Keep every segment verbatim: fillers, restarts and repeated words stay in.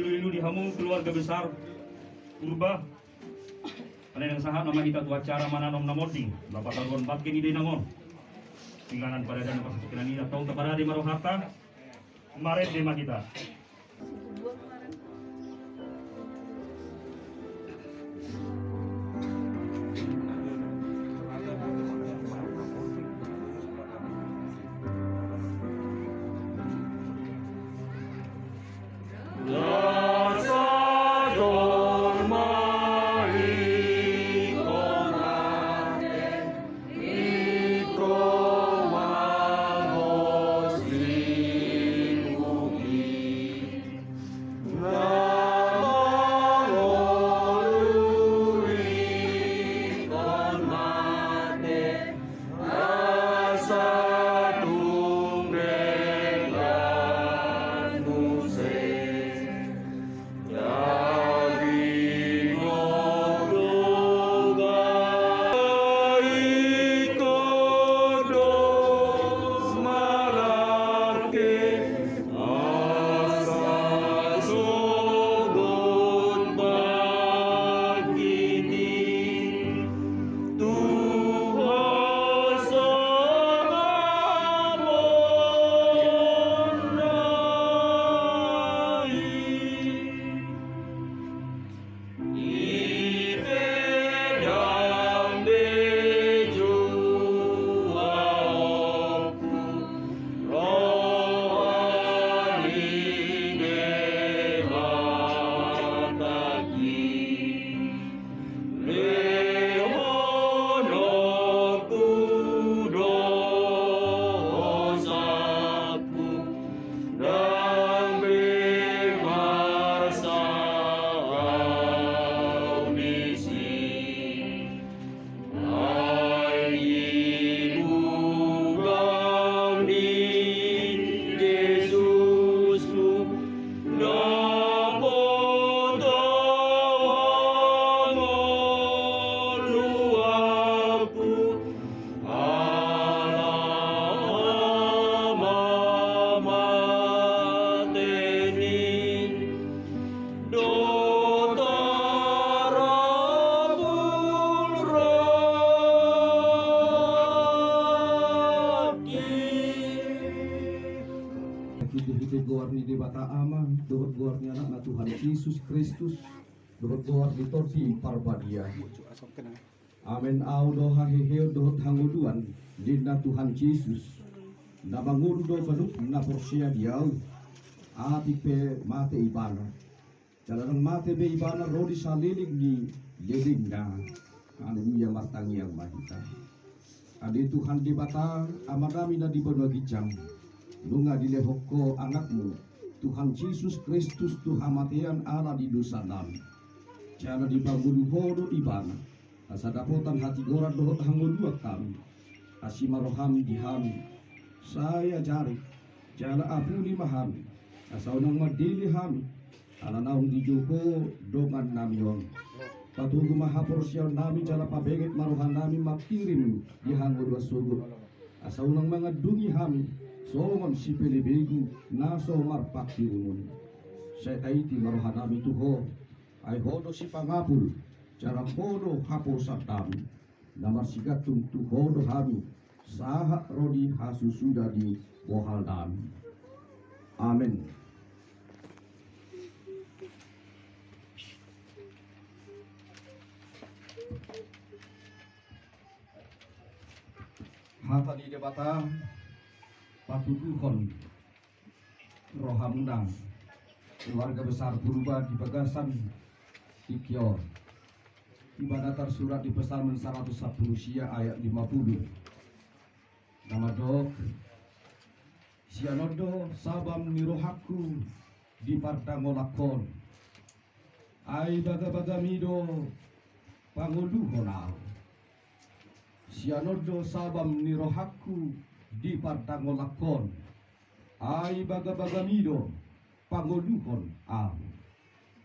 Ilu di hamu keluarga besar Purba. Alai ndang sahat nama hita tu acara mananom na monding, na pataruhon bangke ni dainang on. Inganan paradanon parsatongkinan i, antong taparade ma rohanta. Marende ma hita. Hite-hite goar ni Debata Ama, dohot goar ni Anakna Tuhan Jesus Kristus, dohot goar ni Tondi Parbadia. Amen. Ahu do haheheon dohot hangoluan, ninna Tuhan Jesus, na mangolu do ganup na porsea di Ahu, atik pe mate ibana. Jala ndang mate be ibana ro di saleleng ni lelengna. Haleluya, martangiang ma hita. Ale Tuhan Debata, Amanami na di banua ginjang, nunga dilehon Ho Anakmu, Tuhan Jesus Kristus, tu hamatean ala ni dosanami. Jala dipangolu Ho do ibana, asa dapotan hatigoran dohot hangoluan hami. Asi ma roham di hami, sai ajari, jala apuli ma hami, asa unang mandele hami, ala naung dijou Ho dongannami on. Patogu ma haporseaonnami jala pabenget ma rohanami manghirim di hangoluan sogot, asa unang mangandungi hami songon sipelebegu na so marpanghirimon. Sai taiti ma rohanami tu Ho, ai Ho do sipangapul, jala Ho do haposannami. Na marsigantung tu Ho do hami, sahat ro di hasusuda ni bohalnami. Amen. Hata ni Debata patuduhon rohamuna, keluarga besar Purba di bagasan tingki on. Ibana tarsurat di Psalmen saratus sampulu sia ayat lima pulu. Na mandok, sian on do sabam ni rohangku di pardangolangkon. Ai bagabagami do pangoluhon ahu. Sian on do sabam ni rohangku di pardangolangkon. Ai bagabagami do pangoluhon ahu.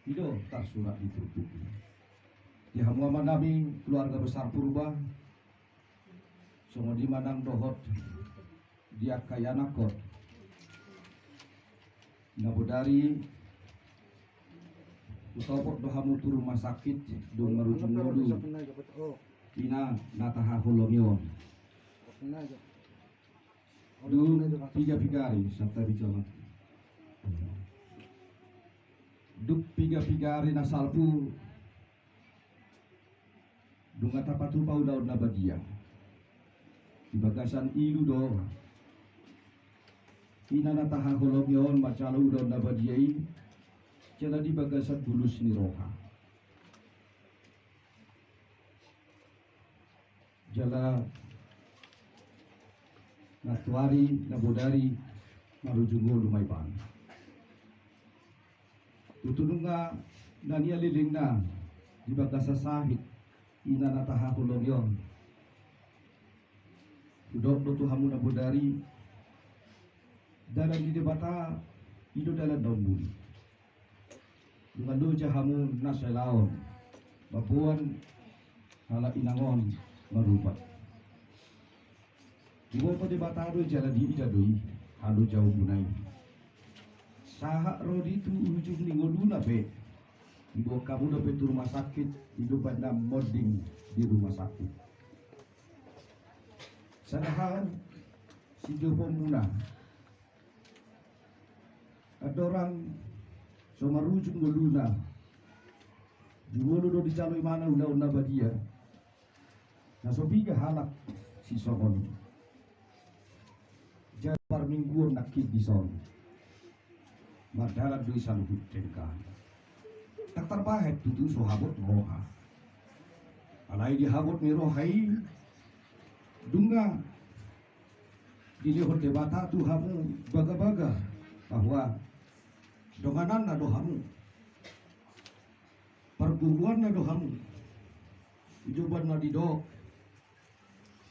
I do tarsurat di turpuk i. Di hamu amanami keluarga besar Purba, songon i ma nang dohot di angka ianakhon. Na bodari Hutopot do hamu tu rumah sakit, dung marujung ngolu ina na tahaholongi on. Dung piga-piga ari, sabta di jaman. Dung piga-piga ari na salpu, nunga tapatupa ulaon na badia. Di bagasan ilu do ina na tahaholongi on manjalo ulaon na badia i, jala di bagasan bulus ni roha. Jala nantoari na bodari marujung ngolu ma ibana. Tutu nunga na nialilingna di bagasan sahit ina na tahaholongi on. Hudok do tu hamu na bodari, dalan ni Debata i do dalan na ummuli. Nunga loja hamu na selaon mamboan halak inang on marubat. Diboto Debata do jala diida do i halojaonmuna i. Sahat ro di tu ujung ni ngoluna pe, diboan hamu dope tu rumah sakit, i do umbahen na monding di rumah sakit. Sadahahon sidohononmuna, andorang so marujung ngoluna, jumolo do dijalo ibana ulaon na badia. Na so piga halak sisongon i. Jala parmingguon nangkin dison mardalan do i saluhut denggan. Ndang tarbahen tutu so habot roha. Alai di habot ni roha i, nunga dilehon Debata tu hamu bagabaga bahwa dongananna do hamu, parguruanna do hamu. I do umbahen na didok,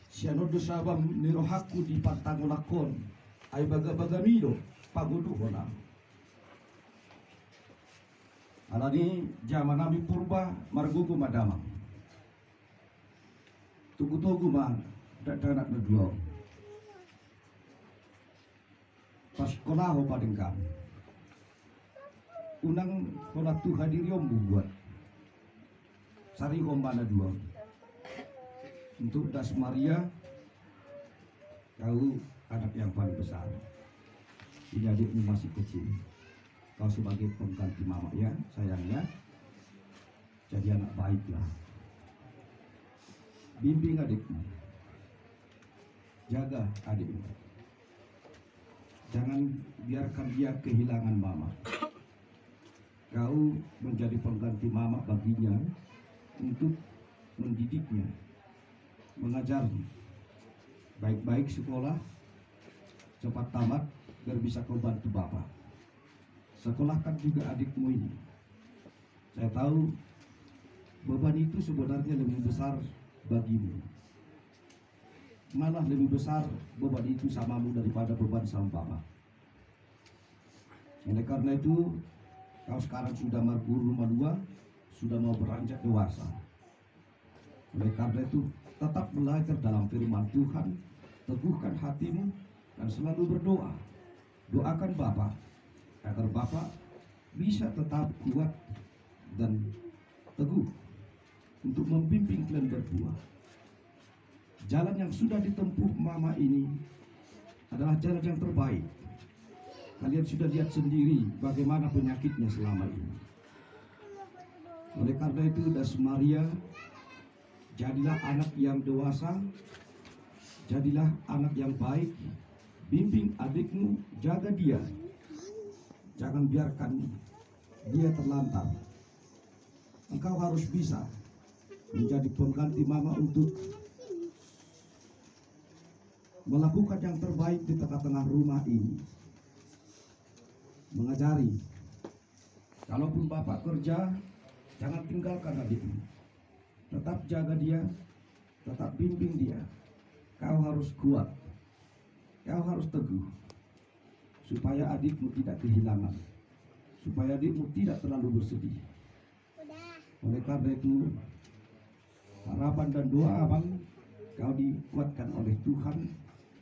sian on do sabam ni rohangku di pantangon on, ai bagabagami do pangoluhon ahu. Alani jamanami Purba margogo ma damang. Togutogu ma dakdanak na dua on. Pasikkolahon ma denggan. Unang holan tu hadirionmu buat. Sarihon ma na dua. Untuk Das Maria, kau anak yang paling besar. Ini adikmu masih kecil. Kau sebagai pengganti mama ya, sayang ya. Jadi anak baiklah. Bimbing adikmu. Jaga adikmu. Jangan biarkan dia kehilangan mama. Kau menjadi pengganti mama baginya untuk mendidiknya, mengajarnya. Baik-baik sekolah, cepat tamat, biar bisa kau bantu bapak. Sekolahkan juga adikmu ini. Saya tahu beban itu sebenarnya lebih besar bagimu. Malah lebih besar beban itu samamu daripada beban sama bapak. Oleh karena itu, kau sekarang sudah marguru malua, sudah mau beranjak dewasa. Oleh karena itu, tetap belajar dalam firman Tuhan, teguhkan hatimu, dan selalu berdoa. Doakan Bapak, agar Bapak bisa tetap kuat dan teguh untuk membimbing kalian berdua. Jalan yang sudah ditempuh mama ini adalah jalan yang terbaik. Kalian sudah lihat sendiri bagaimana penyakitnya selama ini. Oleh karena itu, Das Maria, jadilah anak yang dewasa, jadilah anak yang baik, bimbing adikmu, jaga dia. Jangan biarkan dia terlantar. Engkau harus bisa menjadi pengganti mama untuk melakukan yang terbaik di tengah-tengah rumah ini. Mengajari. Kalaupun bapak kerja, jangan tinggalkan adikmu. Tetap jaga dia, tetap bimbing dia. Kau harus kuat. Kau harus teguh. Supaya adikmu tidak kehilangan. Supaya adikmu tidak terlalu bersedih. Oleh karena itu, harapan dan doa abang, kau dikuatkan oleh Tuhan,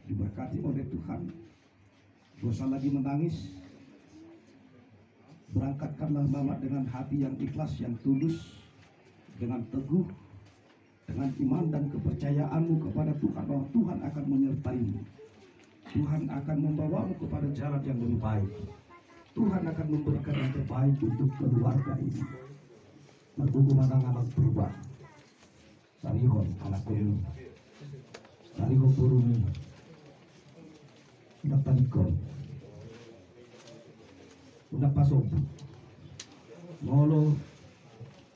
diberkati oleh Tuhan. Gak usah lagi menangis. Berangkatkanlah Mamak dengan hati yang ikhlas, yang tulus, dengan teguh, dengan iman dan kepercayaanmu kepada Tuhan, bahwa Tuhan akan menyertaimu. Tuhan akan membawamu kepada jalan yang lebih baik. Tuhan akan memberikan yang terbaik untuk keluarga ini. Margogo ma damang Purba. Sarihon anakkon i. Sarihon borumi. Unang palingkon. Unang pasombu. Molo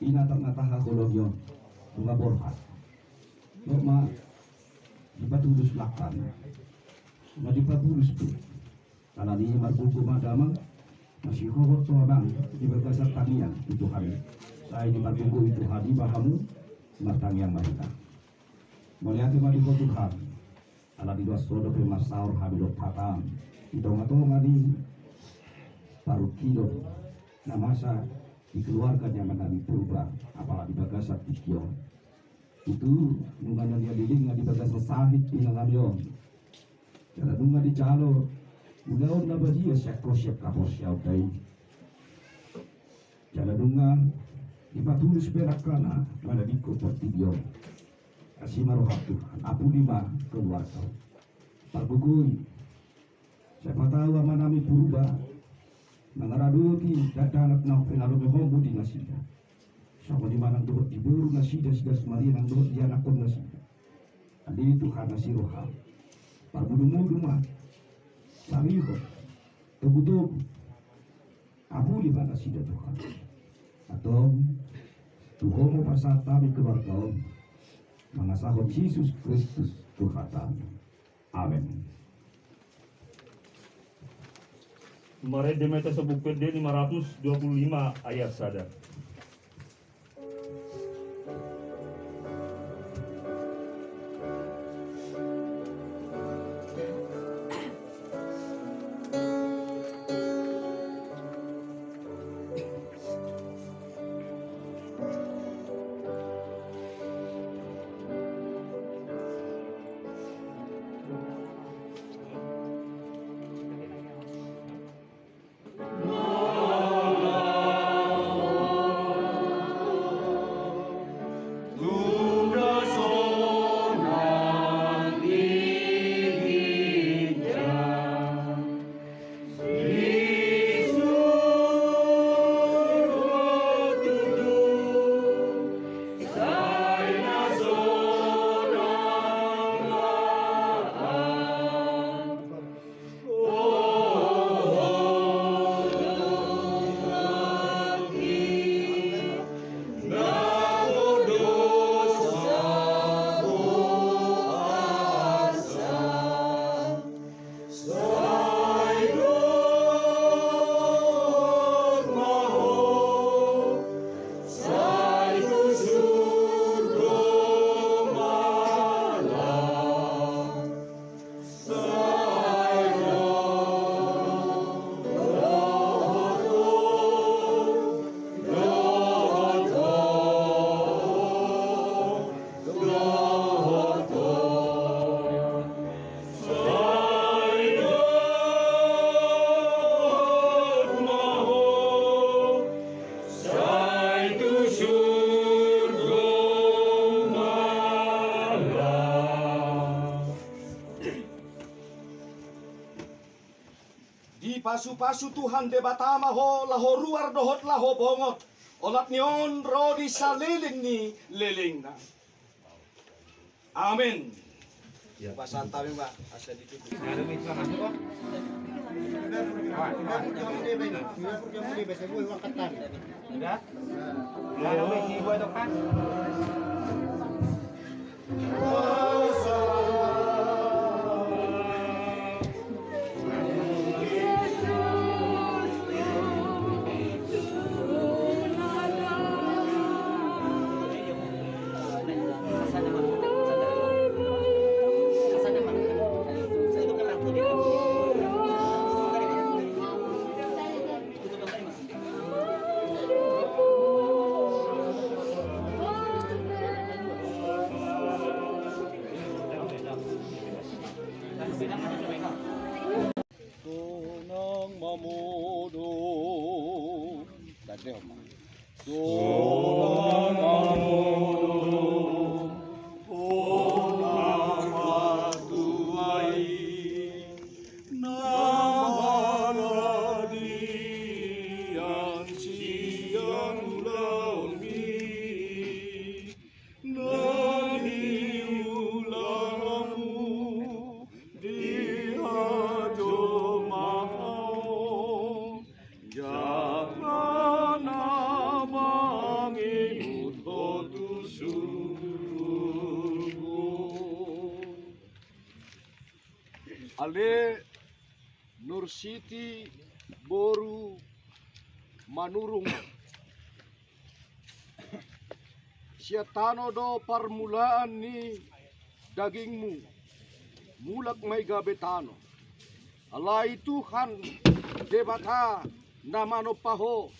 ina tangkas taha holong i on, nunga borhat. Dok ma dipatulus langkana. Nunga dipabulus pe. Alani i margogo ma damang, masihohot ho amang di bagasan tangiang tu Tuhan i. Sai dimargogo i Tuhan i ma hamu martangiang ma hita. Mauliate ma di Ho Tuhan. Alani dos dope marsaor hami dohot hataM di tongatonga ni parungkilon na masa di keluarga ni amanami Purba, apala di bagasan tingki on. Tutu nunga na nialilingna di bagasan sahit inanami on. Jala nunga dijalo ulaon na badia sian Ho sian haporseaonna i. Jala nunga dipatulus be langkana manadingkon portibi on. Asi ma rohaM Tuhan, apuli ma keluarga on. Pargogoi. Siapa tahu amanami Purba mangaradoti dakdanak na pinalomohonMu di nasida. Songon i ma nang dohot di boru nasida, sigaris Maria nang dohot di anakkon nasida. Andi Tuhan, asi rohaM. Parmudumudu ma. Sarihon. Togutogu. Apuli ma nasida Tuhan. Antong tu Ho ma pasahat hami keluarga on. Mangasahon Jesus Kristus Tuhanta. Amen. Marende ma hita sian Buku Ende lima ratus dua puluh lima ayat sada. Dipasupasu Tuhan Debata ma ho laho ruar dohot laho bongot, olat ni on ro di saleleng ni lelengna. Amen. Pasahat hami ma asa ditutup. Sonang ma hona, hona ma tuai, na maradian sian ulaonmi, na niula hamu di hajomaon, jala na mangihut ho tu surgo. Ale Nur Siti boru Manurung, sian tano do parmulaan ni dagingmu, mulak ma i gabe tano. Alai Tuhan Debata na manompa ho,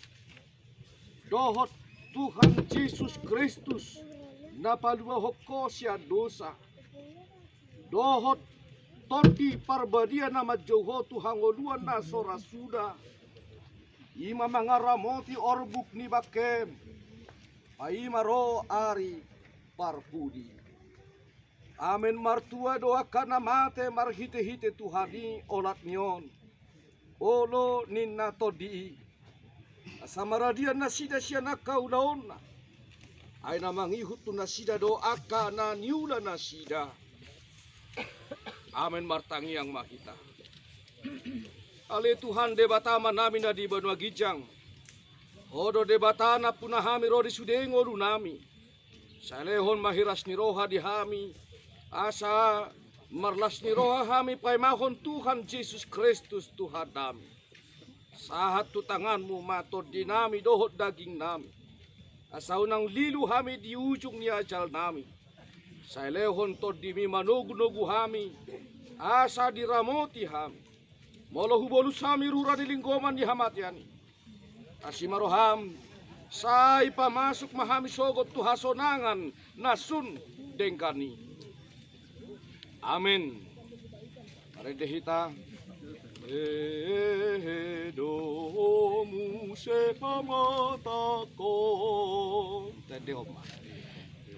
dohot Tuhan Jesus Kristus na paluahon ho sian dosa, dohot Tondi Parbadia na manjou ho tu hangoluan na so ra suda, i ma mangaramoti orbuk ni bangkem, paima ro ari parpudi. Amen. Martua do angka na mate marhitehite Tuhan i olat ni on, olo ninna Tondi i, asa maradian nasida sian angka ulaonna, ai na mangihut tu nasida do angka na niula nasida. Amen. Martangiang ma hita. Ale Tuhan Debata Amanami na di banua ginjang, Ho do Debata nampuna hami ro di sude ngolunami. Sai lehon ma hiras ni roha di hami, asa marlas ni roha hami paimahon Tuhan Jesus Kristus Tuhannami. Sahat tu tanganmu ma tondinami dohot dagingnami, asa unang lilu hami di ujung ni ajalnami. Sai lehon tondimi manogunogu hami, asa diramoti hami. Molo hubolus hami rura ni linggoman ni hamatean i, asi ma roham, sai pamasuk ma hami sogot tu hasonangan na sun denggan i. Amen. Marende hita. Hehe do muse pamatangkon. Tende homa.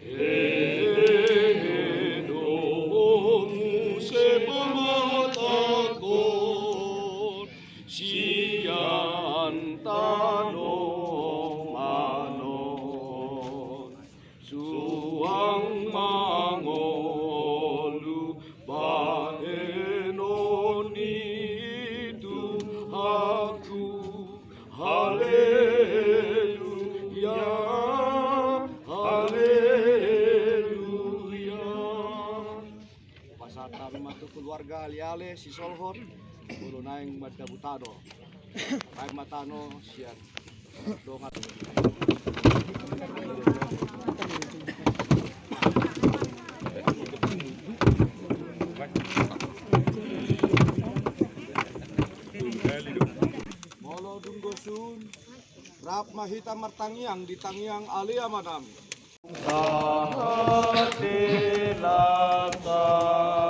Hehe do muse pamatangkon sian tano manon. Suang mangolu bahenon ni Tuhanku. Haleluya, haleluya. Pasahat hami ma tu keluarga Aleale Sisolhot, molo naeng mandabu tano. Baen ma tano sian dongan. Molo dung do sun, rap ma hita martangiang di tangiang Ale Amanami. Sahat di lasa.